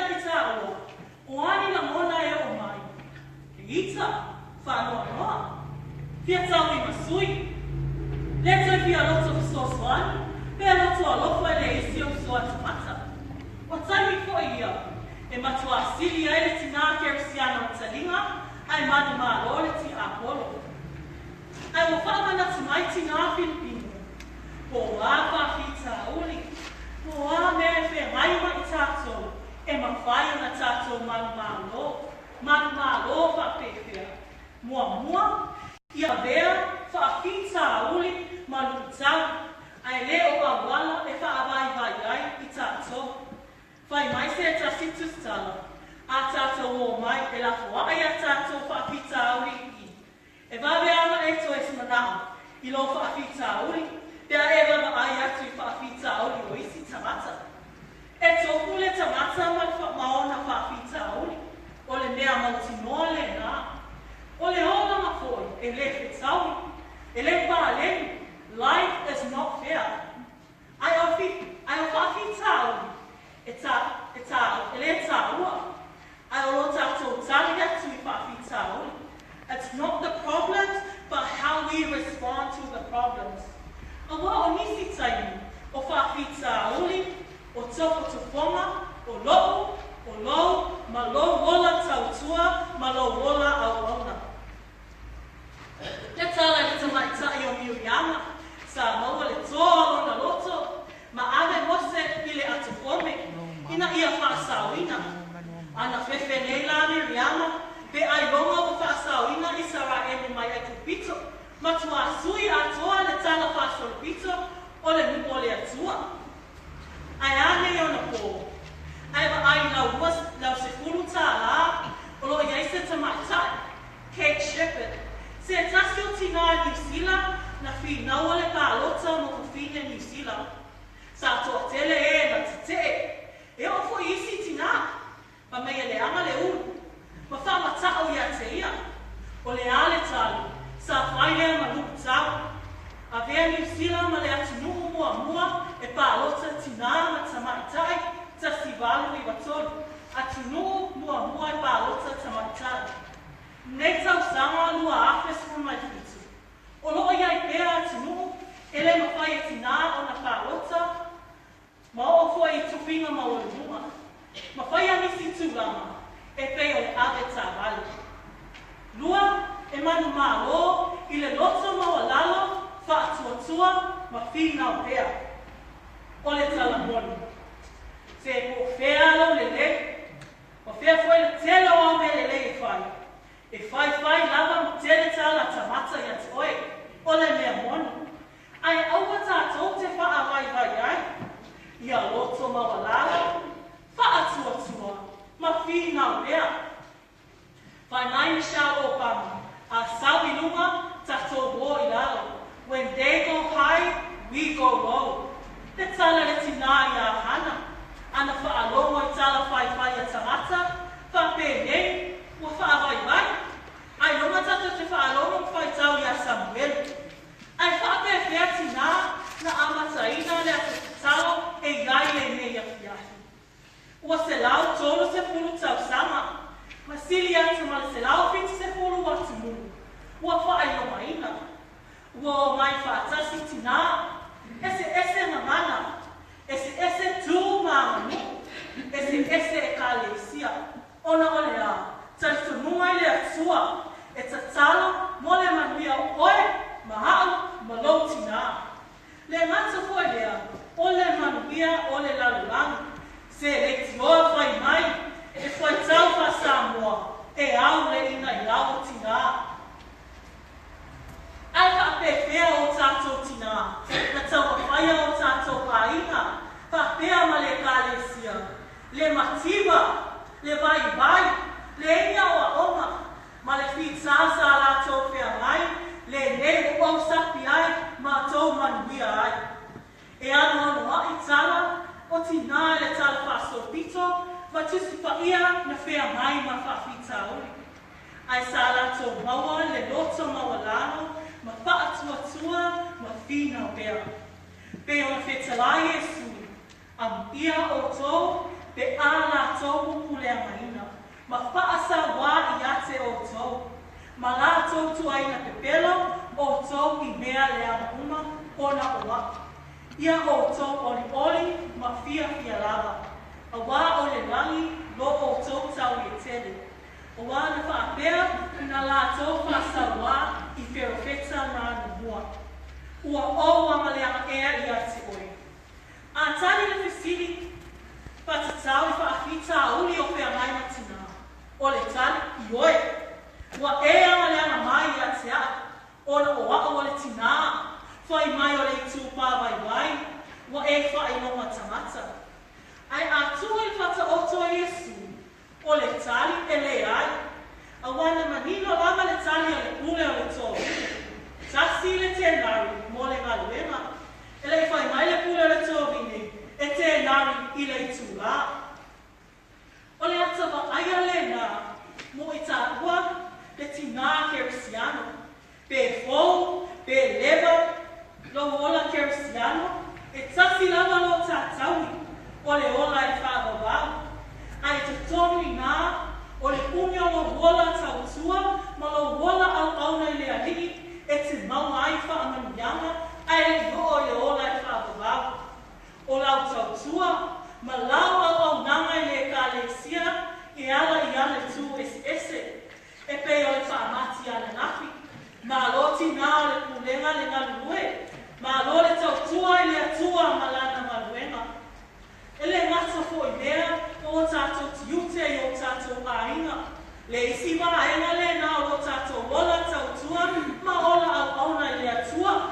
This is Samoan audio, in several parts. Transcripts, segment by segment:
na e tāua, o a ni lagona e oo mai? E ita, faanoanoa, fia taui ma sui, le toe fia loto fesoasoani, pe loto alofa i le isi o fesoa tagata. Ua taimi foi ia e matuā sili ai le tinā kerisiano o taliga ae manumalo le tiapolo. Ae ua faamanatu mai tinā Filipino, po o a faafitauli, po o a mea e feagai ma i tatou, e mafai ona tatou manumalo, manumalo faapefea. Muamua, ia avea faafitauli ma luitau, ae le o auala e faavaivai ai i tatou. Fai mai se tasi tusitala, a tatou o mai e lafoai a tatou faafitauli i i. E vave lava ona e toe manao i lou faafitauli pe a e vaavaai atu i faafitauli o isi tagata. E tofu le tagata ma ona faafitauli, o le mea mautinoa lena. O le olaga foi e le fetaui, e le paleni, life is not fair. Ae o faafitauli e ta e ta e le taua, ae o lo tatou tali atu i faafitauli. It's not the problems, but how we respond to the problems. Auā o nisi taimi, o faafitauli, o tofotofoga, o lo'u, o lou, ma lou ola tautua ma lou ola auauna. Le tala i le tamaitai o Miriama, sa maua le toa o lona loto, ma ave Mose i le atofome, ina ia faasaoina. A na fefe nei la Miriama, pe ailoga ua faasaoina Isaraelu mai Aikupito, matuā sui atoa le tala faasolopito o le nuu o le Atua. Ae a nei ona pō? Ae vaai i lau lua, lau $10 o lo o i ai se tamaitai, Kate Sheppard, se tasi o tinā Niu Sila na finaua le palota mo fafine Niu Sila. Sa toatele ē na tetee, e oo foi i isi tinā, fai mai e leaga le ulu, ma faamata'u ia te ia. O le a le tali, sa fai lea ma luitau. Avea Niu Sila ma le atunuu muamua e palota tinā ma tamaitai 1893, atunuu muamua e palota tamaitai. Nei tausaga 2017, o lo o i ai pea atunuu e le mafai e tinā ona palota, ma oo foi i tofiga maualuluga, ma faia nisi tulaga e pei o le ave taavale. Lua, e manumalo i le loto maualalo, faatuatua ma finau pea. O le tala moni, se po o fea lou lelei, o fea foi le tele o au mea lelei e fai, e faifai lava ma tele tala tagata ia te oe, o le mea moni, ae aua tatou te faavaivai ai ia loto maualalo, faatuatua ma finau pea. Fai mai Michelle Obama, a sau i luga, tatou o i lalo, when they go high, we go low. Le tala le tinā iā Hana, ana faalogo i tala faifai a tagata, faapenei, ua faavaivai. Ailoga tatou te faalogo ma faitau iā Samuelu. Ae faapefea tinā na amataina le aso tatalo e i ai lenei afiafi. Ua 130 tausaga, ma sili atu ma le 170 atunuu ua faailogaina. Ua omai faatasi tinā, eseese gagana, eseese tu ma aganuu, eseese ekalesia, ona o le a? Talitonuga i le Atua, e tatalo mo le manuia o oe ma a'u ma lou tinā. Le gata foi lea, o le manuia o le lalolagi. Se leitioa fai mai, e faitau faa-Samoa, e au le ina i lau o tinā. Ae faapefea o tatou tinā, na taumafaia o tatou aiga, faapea ma le ekalesia, le mativa, le vaivai, le ina o aoga, ma le fitā sa latou feagai, lenei ua ou sapi ai ma tou manuia ai. E anoanoaʻi tala o tinā i le tala faasolopito ma Tusi Paia na feagai ma faafitauli. Ae sa latou maua le loto maualalo ma faatuatua ma finau pea. Pei ona fetalai Iesu, Amuia outou pe a latou latou ituaiga pepelo ʻoukou i mea leaga uma ona o aʻu. Ia ʻoukou ʻoliʻoli ma fiafia lava, auā o le lani lo ʻoukou taui e tele. Auā na faapea na latou faasauā i perofeta na anamua. Ua ou agaleaga ea ia te oe. A tali le fesili faatatau i faafitauli o feagai ma tinā, o le tali, ioe. Ua e agaleaga mai ia te aʻu, ona o aʻu o le tinā, fai mai o le itupa waiwai, ua e faailoga tagata. Ae a tuu i le Faataoto a Iesu, o le tali e leai. Auā na manino lava le tali a le pule o le tovine, 1 le tenari mo le galuega. E le i fai mai le pule o le tovine e tenari i le itulā. O le ata vaaia lenā mo i taua le tinā kerisiano. Pe fou, pe leva lou ola kerisiano, e tasi lava lo ta taui, o le ola e faavavau. Ae totonu i ina, o le umi o lou ola tautua ma lou ola auauna i le Alii e te maua ai faamanuiaga ae le i oo i le ola e faavavau. O lau tautua ma lau auaunaga i le Ekalesia e ala i ana itu eseese, e pei o le faamati ananafi, malo tinā o le pulega le galulue, malo le tautua i le Atua ma Lana galuega. E le gata foi i lea o o tatou tiute i o tatou aiga, le isi vaega lenā o lo tatou ola tautua ma ola auauna i le Atua,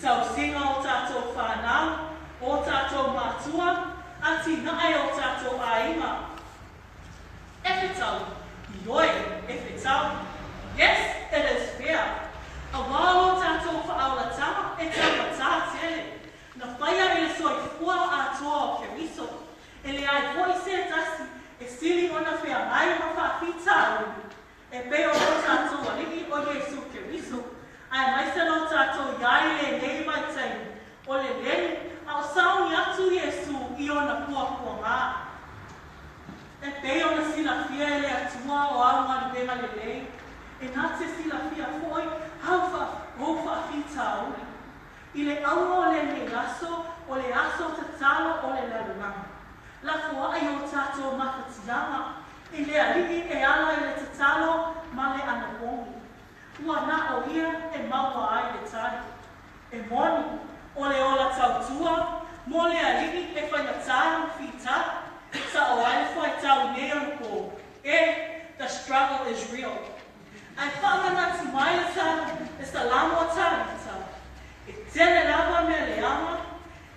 tausiga o tatou fanau, o tatou matua, atinae o tatou aiga. E fetau, ioe, e fetau. Yes, it is fair. Auā lo tatou faaolataga e taumatā tele, na faia i le soifua atoa o Keriso, e leai foi se tasi e sili ona feagai ma faafitauli e pei o lo tatou Alii o Iesu Keriso, aemaise lo tatou i ai i lenei vaitaimi o le lelu a o sauni atu Iesu i ona puapuaga. E pei ona silafia e le Atua o au galuega lelei, e na te silafia foi au ou faafitauli. I le auga o lenei aso, o le aso tatalo o le lalolagi. Lafoai o tatou mafatiaga i le Alii e ala i le tatalo ma le anapogi. Ua na o ia e maua ai le tali. E moni, o le ola tautua mo le Alii e faigata ma fita, sao ai le fuaitau i nei onapō, e, the struggle is real. Ae faamanatu mai le le Salamo a Tavita, E tele lava mea leaga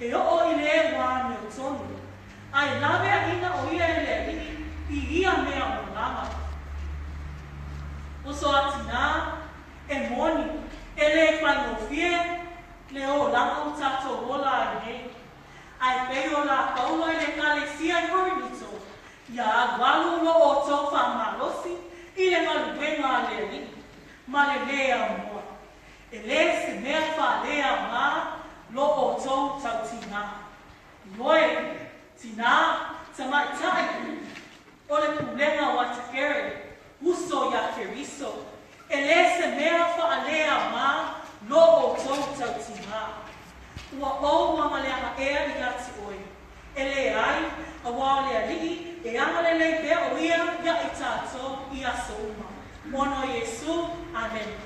e oo i le ua amiotonu, ae laveaiina o ia e le Alii i ia mea uma lava. Uso a tinā, e moni, e le faigofie le olaga ua tatou ola ai nei. Ae pei o la Paulo i le Ekalesia i Korinito, Ia alualu lo outou faamalosi i le galuega a le Alii, ma le lē aunoa. E le se mea faaleaoga lo outou tautinā. Ioe, tinā, tamaitai, o le pulega o Atakere, uso iā Keriso, e le se mea faaleaoga lo outou tautinā. Ua ou agaleaga ea ia te oe? E leai, auā o le Alii e agalelei pea o ia ia i tatou i aso uma. Ona o Iesu. Amene.